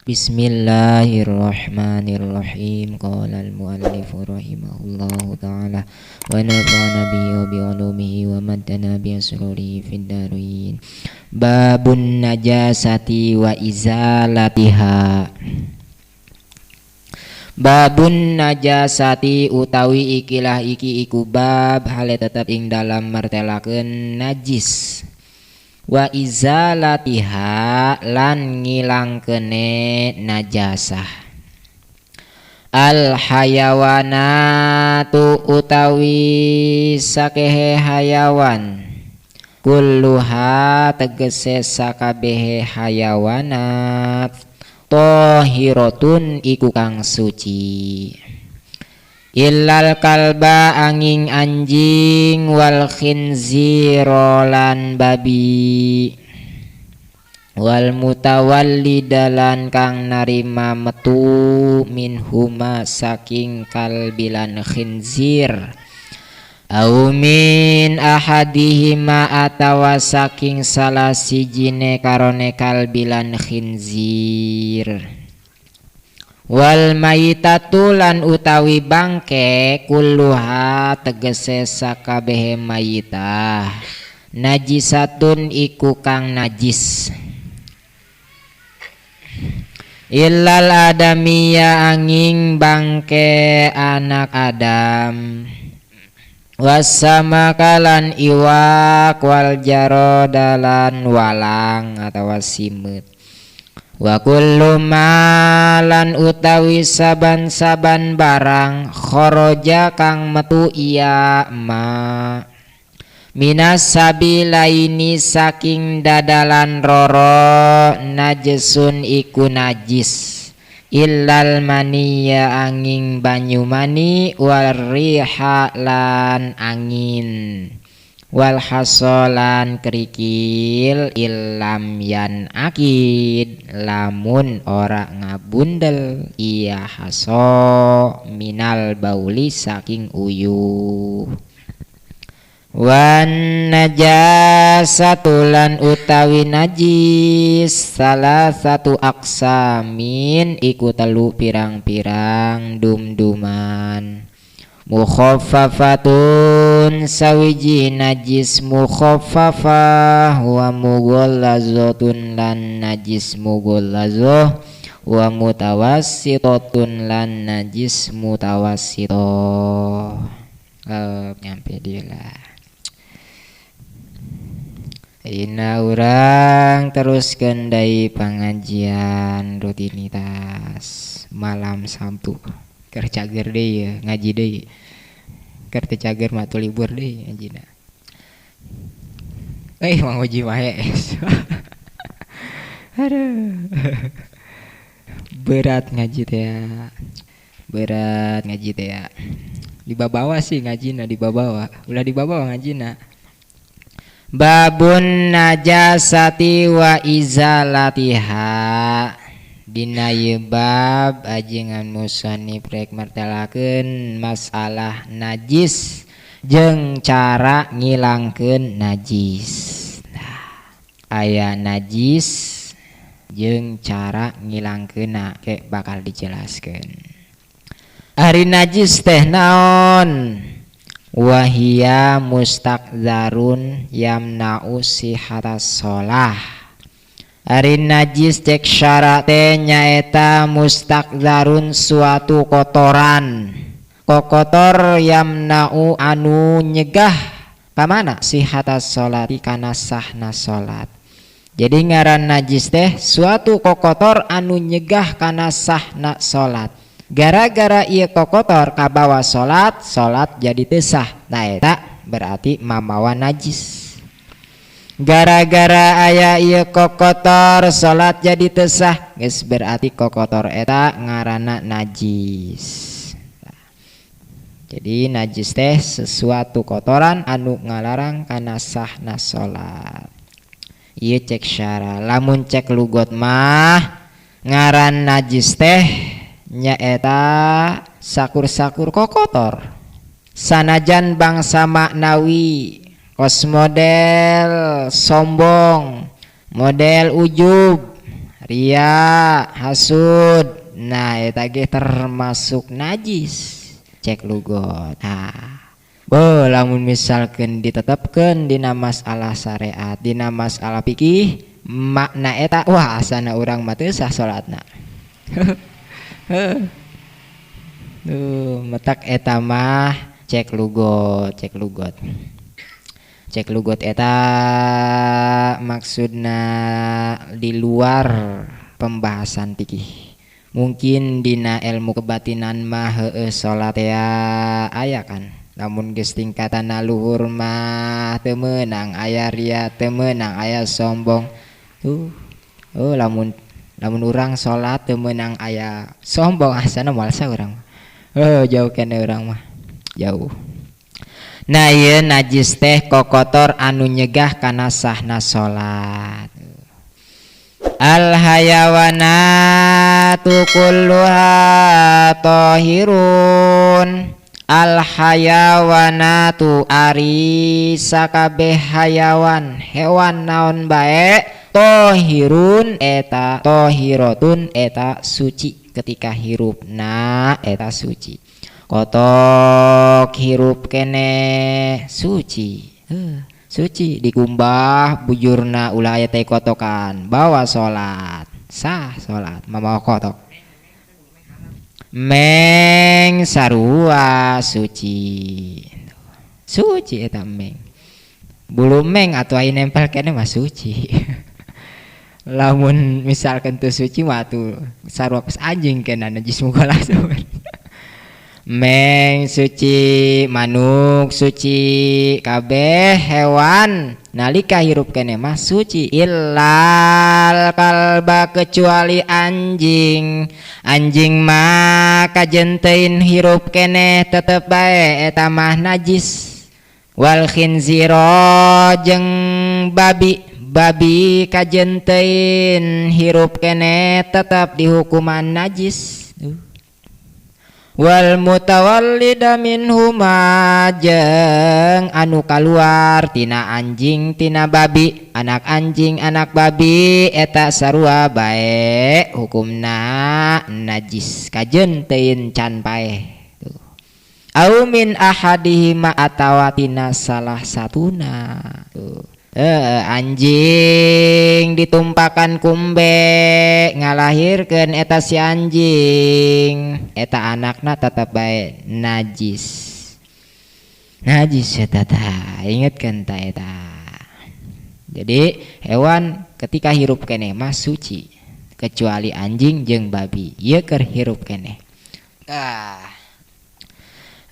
Bismillahirrahmanirrahim. Qala al-muallif rahimahullahu ta'ala wa nafa'ana bihi wa bi ulumihi wa maddana bi asrarihi fid darin. Babun najasati wa izalatiha. Babun najasati utawi ikilah iki iku bab hale tetep ing dalam martelakeun najis. Wa izalatiha lan ngilangkeune najasah. Al hayawanatu utawi sakehe hayawan, kulluha tegese sakabehe hayawanat, tahiratun iku kang suci. Illal kalba angin anjing wal khinzira lan babi wal mutawallidalan kang narima metu minhuma saking kalbilan khinzir au min ahadihima atawa saking salah sijine karone kalbilan khinzir. Wal mayitatu lan utawi bangke kulluha tegese sakabehe mayitah najisatun iku kang najis. Illal adamiya angin bangke anak Adam wasamakalan iwak wal jarodalan walang atawa simet. Wa kullu ma lan utawi saban-saban barang kharaja kang metu iya ma minas sabilaini saking dadalan roro najisun iku najis. Illal maniya angin banyu mani wal riha lan angin wal hasolan kerikil illam yan akid lamun ora ngabundel iya haso minal bauli saking uyuh. Wan najasatu lan utawi najis salah satu aksamin iku telu pirang-pirang dum-duman. Mukhaffafatun sawiji najis mukhaffafah wa mughallazzatun lan najis mughallazzah wa mutawassitatun lan najis mutawassithah. Nyampe dia lah. Ina urang teruskeun deui pangajian rutinitas malam Sabtu. Keur cager deui ya, ngaji deui. Keur teu cager mah teu libur deui ngajina. Mang Uji mah hees. Aduh. Berat ngaji teh ya. Berat ngaji teh ya. Dibabawa sih ngajina, dibabawa. Ulah dibabawa ngajina. Babun najasati wa izalatiha. Dina ieu bab ajengan musannif rek martelakeun masalah najis jeung cara ngilangkeun najis. Nah, aya najis jeung cara ngilangkeunna ke bakal dijelaskeun. Ari najis teh naon? Wahia mustaqdzarun yamna'u sihatas shalah. Ari najis cek syarate nyaeta mustaqdzarun suatu kotoran. Kokotor yamna'u anu nyegah kamana sihatas sholati kana sahna salat. Jadi ngaran najis teh suatu kokotor anu nyegah kana sahna salat. Gara-gara ieu kokotor kabawa salat, salat jadi teu sah. Nah eta berarti mamawa najis. Gara-gara aya ieu kokotor salat jadi teu sah, geus berarti kokotor eta ngaranna najis. Jadi najis teh sesuatu kotoran anu ngalarang kana sahna salat. Ieu cek syara. Lamun cek lugot mah ngaran najis teh nyaeta sakur-sakur kokotor. Sanajan bangsa maknawi kos model sombong, model ujub, Ria, hasud. Nah eta ge termasuk najis. Cek lugot. Nah, bo lamun misalkeun ditetepkeun dina masalah syariat, dina masalah fikih, makna eta wah asana urang mah teu sah salatna. Duh, metak eta mah cek lugot, cek lugot. Cek lugot eta maksudna di luar pembahasan fikih. Mungkin dina ilmu kebatinan mah heueuh salat ya aya kan. Lamun geus tingkatan luhur mah teu meunang aya ria, teu meunang aya sombong. Tuh. Oh lamun lamun urang salat teu meunang aya sombong asana moal sah urang. Oh jauh keneh urang mah. Jauh. Nah ieu najis teh kokotor anu nyegah kana sahna salat. Al hayawanatu kulluha tahirun. Al hayawanatu ari sakabeh hayawan hewan naon bae tahirun eta tahiratun eta suci ketika hirupna eta suci. Kotok hirup keneh suci. Suci dikumbah bujurna ulah aya teh kotokan bawa salat sah salat mamawa kotok meng sarua suci suci eta meng bulu meng atuh aya nempel keneh mah suci. Lamun misalkan teu suci mah atuh sarua pas anjing keneh najis mughalazah. Meng suci, manuk suci, kabeh hewan nalika hirup keneh mah suci illal kalba kecuali anjing. Anjing mah kajentein hirup keneh tetep bae eta mah najis. Wal khinzira jeung babi, babi kajentein hirup keneh tetep dihukuman najis. Wal mutawallida minhuma jeung anu kaluar tina anjing tina babi, anak anjing anak babi eta sarua bae hukumna najis kajen teuin can paeh. Tuh. Au min ahadihima atawa tina salah satuna. Tuh. Anjing ditumpakan kumbe ngalahirkeun eta si anjing eta anakna tetep bae najis. Najis eta tah, ingetkeun ta eta. Jadi hewan ketika hirup keneh mah suci kecuali anjing jeung babi ieu keur hirup keneh. Ah.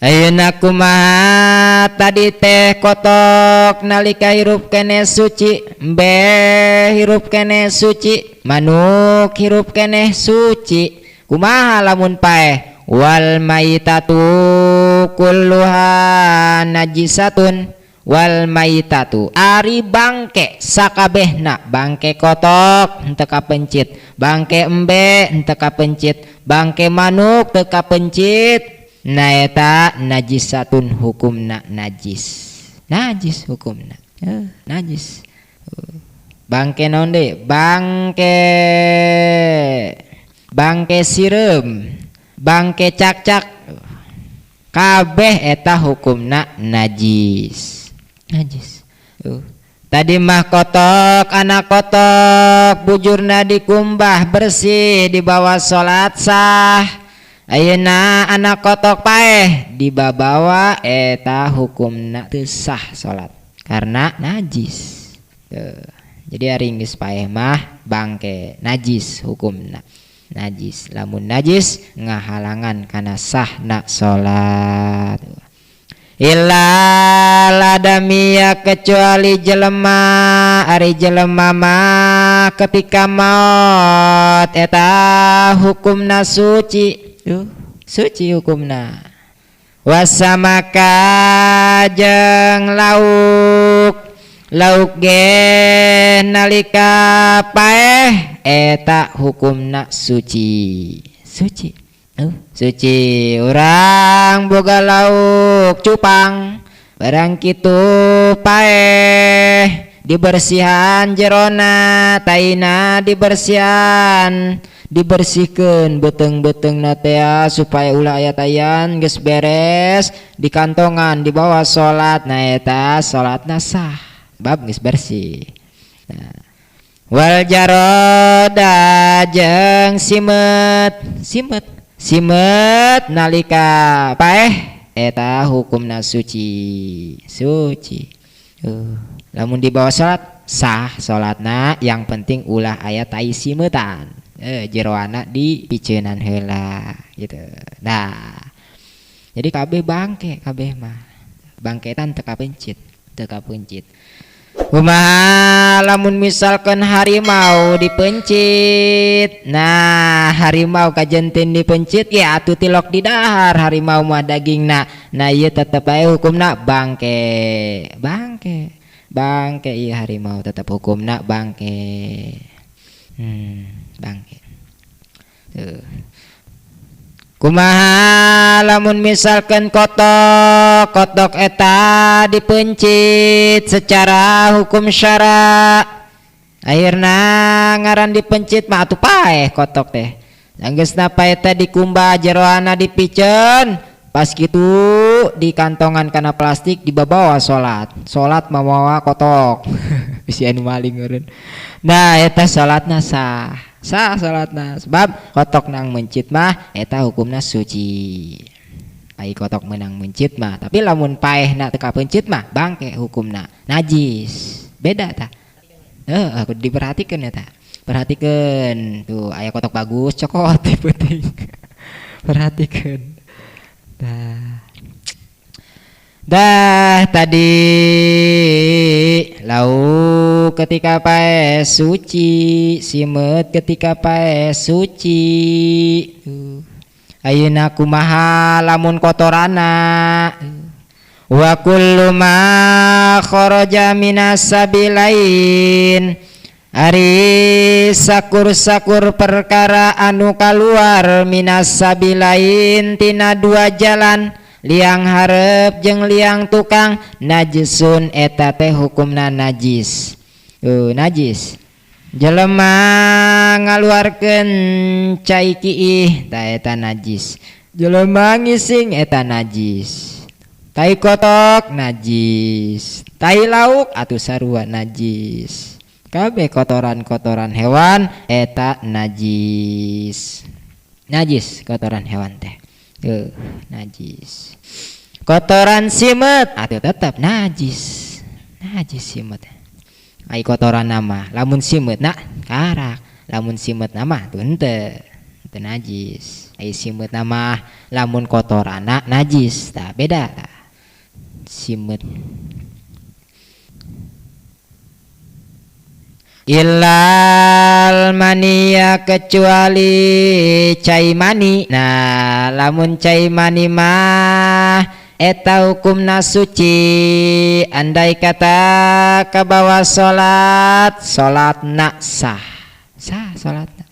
Ayeuna kumaha tadi teh kotok nalika hirup keneh suci, embe hirup keneh suci, manuk hirup keneh suci. Kumaha lamun paeh? Wal maitatu kulluha najisatun. Wal maitatu ari bangke sakabehna, bangke kotok henteu kapencit, bangke embe henteu kapencit, bangke manuk teu kapencit. Nah eta najisatun hukumna najis. Najis hukumna. Najis. Bangke naon deui? Bangke bangke sireum, bangke cakcak. Kabeh eta hukumna najis. Najis. Tadi mah kotok, anak kotok, bujurna dikumbah bersih dibawa salat sah. Ayeuna anak kotok paeh dibabawa eta hukumna teu sah salat karena najis. Tuh. Jadi ari geus paeh mah bangke najis hukumna. Najis. Lamun najis ngahalangan kana sahna salat. Illa ladamia kecuali jelema, ari jelema mah ketika maot eta hukumna suci. Suci hukumna. Wasamaka jeung lauk, lauk ge nalika paeh eta hukumna suci. Suci. Suci. Urang boga lauk cupang barang kitu paeh Dibersihan jerona, taina dibersihan, dibersihkeun beuteung-beuteungna teh supaya ulah aya tayan. Geus beres di kantongan, dibawa salat. Nah, eta salatna sah bab geus bersih. Nah, wal jaroda jeung simeut, simeut, simeut nalika paeh eta hukumna suci, suci. Lamun dibawa salat sah salatna, yang penting ulah aya tai simeutan, jeroana dipiceunan heula gitu. Nah, jadi kabeh bangke, kabeh mah bangketan teu kapencit, teu kapencit. Kumaha lamun misalkan harimau dipencit? Nah, harimau kajentin dipencit ya atuh tilok di dahar harimau mah dagingna. Nah, ieu tetep bae hukumna bangke, bangke, bangke. Ieu harimau tetep hukumna bangke, bangke. Tuh. Kumaha lamun misalkan kotok, kotok eta dipencit secara hukum syara? Akhirna ngaran dipencit mah atuh paeh kotok teh. Geusna paeh teh dikumbah, jeroana dipiceun, pas kitu di kantongan kana plastik, dibawa salat. Salat mamawa kotok, bisi anu maling eureun. Nah, eta salatna sah, sah salatna, sebab kotok nang mencit mah eta hukumna suci. Ai kotok menang mencit mah, tapi lamun paehna teu kapencit mah bangke, hukumna najis. Beda tah. Aku diperhatikan ya tah, perhatikan tuh, aya kotok bagus cokot di penting perhatikan. Dah, dah tadi lauk ketika paeh suci, simeut ketika paeh suci. Tuh. Ayeuna kumaha lamun kotorana? Wa kullu ma kharaja minas sabilain, ari sakur-sakur perkara anu kaluar minas sabilain tina dua jalan, liang hareup jeung liang tukang, najisun eta teh hukumna najis. Tuh, najis. Jelema ngaluarkeun cai kiih tah eta najis. Jelema ngising eta najis. Tai kotok najis. Tai lauk atuh sarua najis. Kabeh kotoran-kotoran hewan eta najis. Najis kotoran hewan teh. Tuh, najis. Kotoran simeut atuh tetep najis. Najis simeut. Ai kotoran nama lamun simeut na karak, lamun simeut nama tuh henteu, henteu najis. Ai simeut nama lamun kotorana najis tah, beda tah. Simeut illal mania kecuali cai mani. Nah, lamun cai mani mah eta hukumna suci. Andai kata kabawa salat, salatna sah, sah salatna,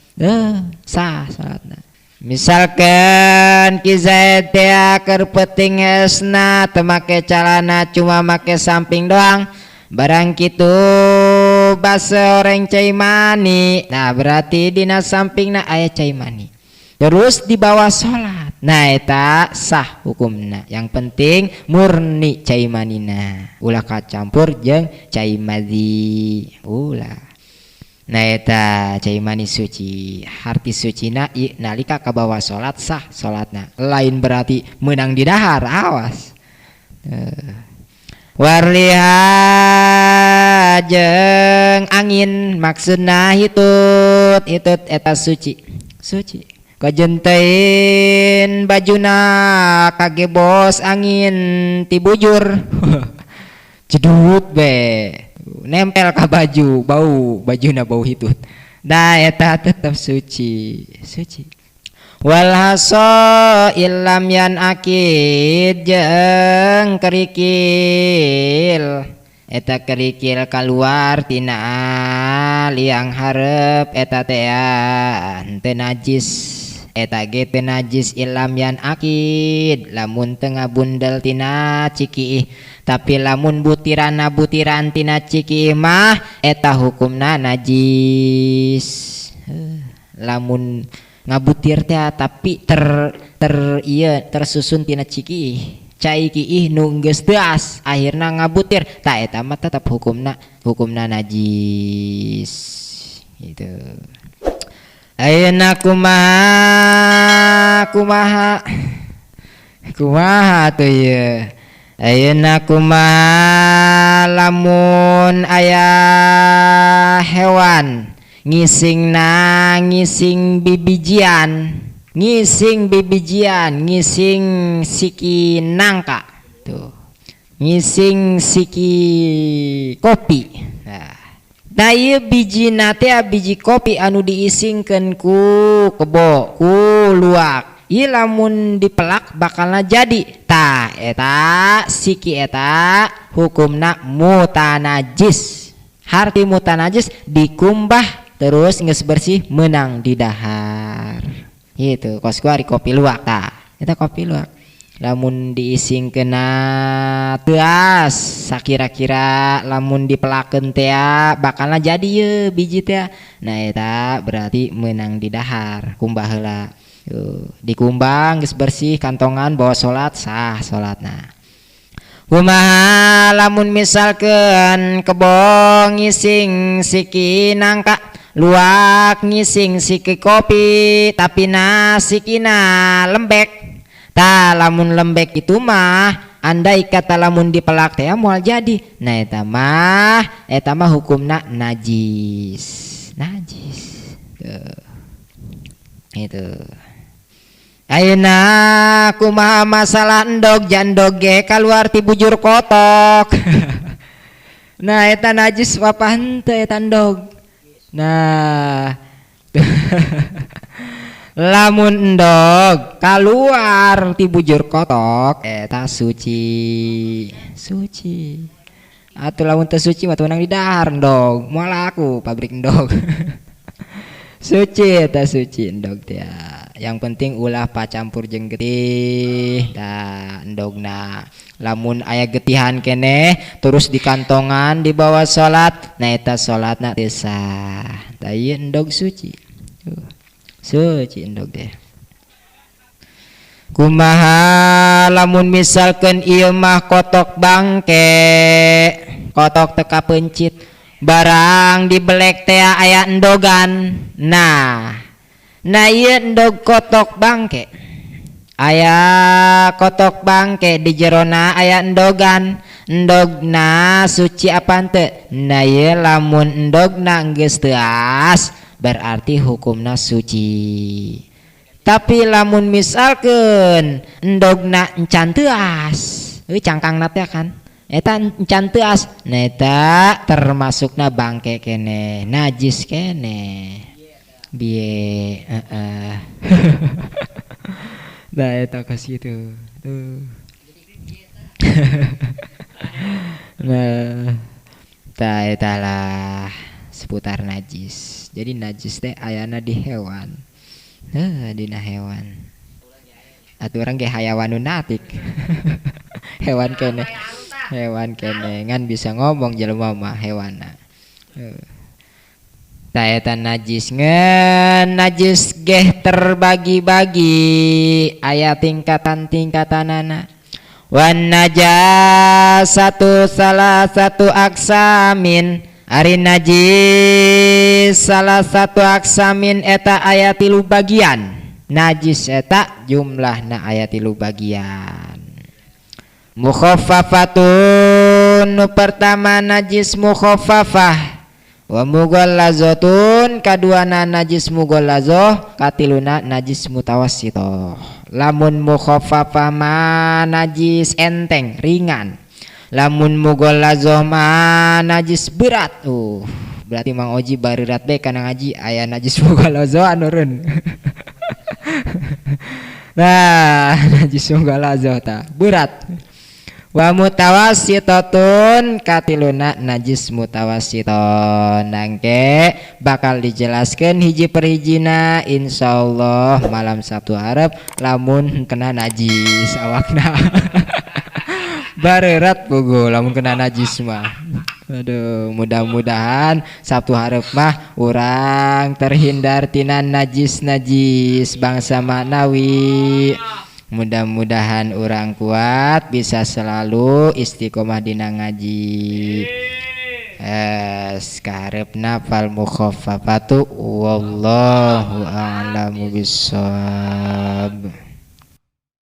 sah salatna. Misalkan Ki Zaid teh keur peuting esna teu make calana, cuma make samping doang, barang kitu basa orang cai mani. Nah, berarti dina sampingna aya cai mani, terus dibawa salat. Nah, eta sah hukumna. Yang penting murni cai manina, ulah kacampur jeung cai madzi, ulah. Nah, eta cai mani suci, harti sucina nalika kabawa salat sah salatna, lain berarti menang di dahar, awas. Warliha jeung angin, maksudna hitut, hitut eta suci, suci. Kajentein bajuna kagebos angin ti bujur, jedut be nempel ka baju, bau bajuna, bau hitut. Nah, eta tetep suci, suci. Wal haso illam yan akid jeung kerikil, eta kerikil keluar tina liang hareup eta teh henteu najis. Eta ge teu najis ilam yan akid lamun teu ngabundel tina cikiih. Tapi lamun butiranna butiran tina cikiih mah eta hukumna najis. Lamun ngabutir teh tapi ter ter ieu tersusun tina cikiih. Cai kiih nu geus teuas akhirna ngabutir tah eta mah tetep hukumna najis gitu. Ayeuna kumaha kumaha kumaha tuh ieu. Ayeuna kumaha lamun aya hewan ngisingna ngising bibijian, ngising bibijian, ngising siki nangka tuh, ngising siki kopi. Nah ieu bijina teh biji kopi anu diisingkeun ku kebo, ku luwak. Ieu lamun dipelak bakalna jadi. Tah eta siki eta hukumna mutanajis. Harti mutanajis dikumbah terus geus bersih meunang didahar. Gitu, kos ku ari kopi luwak tah. Eta kopi luwak. Lamun diisingkeunna teuas sakira-kira lamun dipelakeun teh bakalna jadi ye biji teh. Nah eta berarti meunang didahar, kumbah heula. Tuh, dikumbang geus bersih kantongan bawa salat sah salatna. Kumaha lamun misalkeun kebo ngising siki nangka, luwak ngising siki kopi tapi sikina lembek. Tah lamun lembek itu mah andai kata lamun dipelak teh moal jadi. Nah eta mah hukumna najis. Najis. Tuh. Itu. Ayeuna kumaha masalah endog jandog ge kaluar ti bujur kotok. Nah eta najis apa henteu eta endog. Nah lamun endog kaluar ti bujur kotok eta suci. Suci. Atuh lamun teu suci mah teu meunang didahar endog. Moal laku pabrik endog. Suci eta suci endog teh. Yang penting ulah pacampur jeung getih. Tah endogna lamun aya getihan keneh terus dikantongan dibawa salat, nah eta salatna teu sah. Tah ieu endog suci. Tuh. Suci endog teh. Kumaha lamun misalkeun ieu mah kotok bangke, kotok teu kapencit, barang dibelek teh aya endogan. Nah ieu endog kotok bangke. Aya kotok bangke di jerona aya endogan. Endogna suci apa henteu? Nah ieu lamun endogna geus teuas berarti hukumna suci. Tapi lamun misalkeun endogna encan teuas, euy cangkangna teh kan eta encan teuas, nah eta termasukna bangke keneh, najis keneh. Bieu heeh. Nah eta kos kitu. Tuh. Nah, tah eta lah seputar najis. Jadi najis teh ayana di hewan. Heuh, dina hewan. Atuh urang ge hayawan nu natik. Hewan keneh. Hewan keneh ngan bisa ngomong jelema mah hewanna. Heuh. Tah eta najis ngeun najis geh terbagi-bagi aya tingkatan-tingkatanana. Wan najasatu salah satu aksamin. Ari najis salah satu aksamin eta aya 3 bagian. Najis eta jumlahna aya 3 bagian. Mukhaffafatun nu pertama najis mukhaffafah. Wa mughallazatun kaduana najis mughallazoh, katiluna najis mutawassitoh. Lamun mukhaffafah mah najis enteng ringan. Lamun mughallazoh mah najis berat. Berarti Mang Oji bareurat bae kana ngaji aya najis mughallazoh anu reun. Nah, najis mughallazoh tah berat. Wa mutawassitatun katiluna najis mutawassiton nangke bakal dijelaskan hiji per hijina insyaallah malam Sabtu hareup lamun kena najis awakna. Barerat puguh lamun kena najis mah. Aduh, mudah-mudahan Sabtu hareup mah urang terhindar tina najis-najis bangsa maknawi. Mudah-mudahan urang kuat bisa selalu istiqomah dina ngaji. Es kaharepna fal mukhaffafatu wallahu a'lamu bissawab.